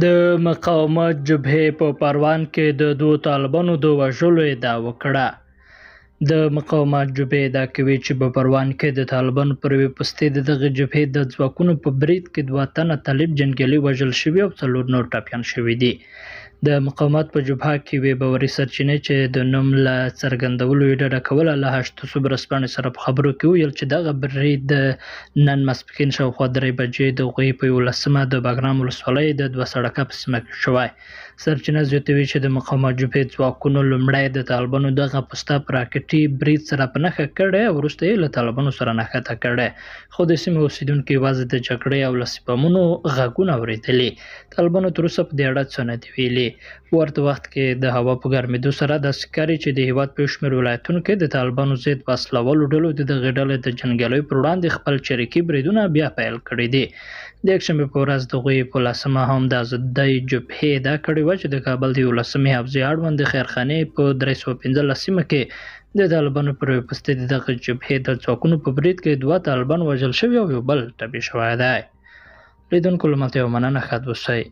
د مقاومت جبهې په پروان کې د دوو طالبانو د وژلو ادعا وکړه. د مقاومت جبهې ادعا کوي چې په پروان کې د طالبانو پر یوې پوستې د دغې جبهې د ځواکونو په برید کې دوه تنه طالب جنګیالي وژل شوي او څلور نور ټپیان شوي دي. د مقاومت په جبهه کې یوې باوري سرچینې چې د نوم له څرګندولو یې ډډه کوله، له هشت صبح ورځپاڼې سره په خبرو کې وویل چې دغه برید نن ماسپښین شاوخوا 3 بجې د غویي په 11مه د بګرام ولسوالۍ د دوه سړکه په سیمه کې شوی. سرچینه زیاتوي چې د مقاومت جبهې ځواکونو لومړی د طالبانو دغه پوسته په راکټي برید سره په نښه کړې او وروسته یې له طالبانو سره نښته کړې، خو د سیمې اوسېدونکو یوازې د جګړې او لاسي بمونو غږونه اورېدلي. طالبانو تر اوسه په دې اړه څه نه دي ویلي. په ورته وخت کې د هوا په ګرمېدو سره داسې ښکاري چې د هېواد په یو شمېر ولایتونو کې د طالبانو ضد وسلهوالو ډلو د دغې ډلې د جنګیالیو پر وړاندې خپل چریکي بریدونه بیا پیل کړي دي. د یکشنبې په ورځ د غویي په 10مه هم د ازادۍ جبهې ادعا کړې وه چې د کابل د 11مې حوزې اړوند د خیرخانې په 315 سیمه کې د طالبانو پر یوې پوستې د دغې جبهې د ځواکونو په برید کې دوه طالبان وژل شوي او یو بل ټپي شوی دی. لیدونکو له ملتیا مننه، ښاد اوسئ.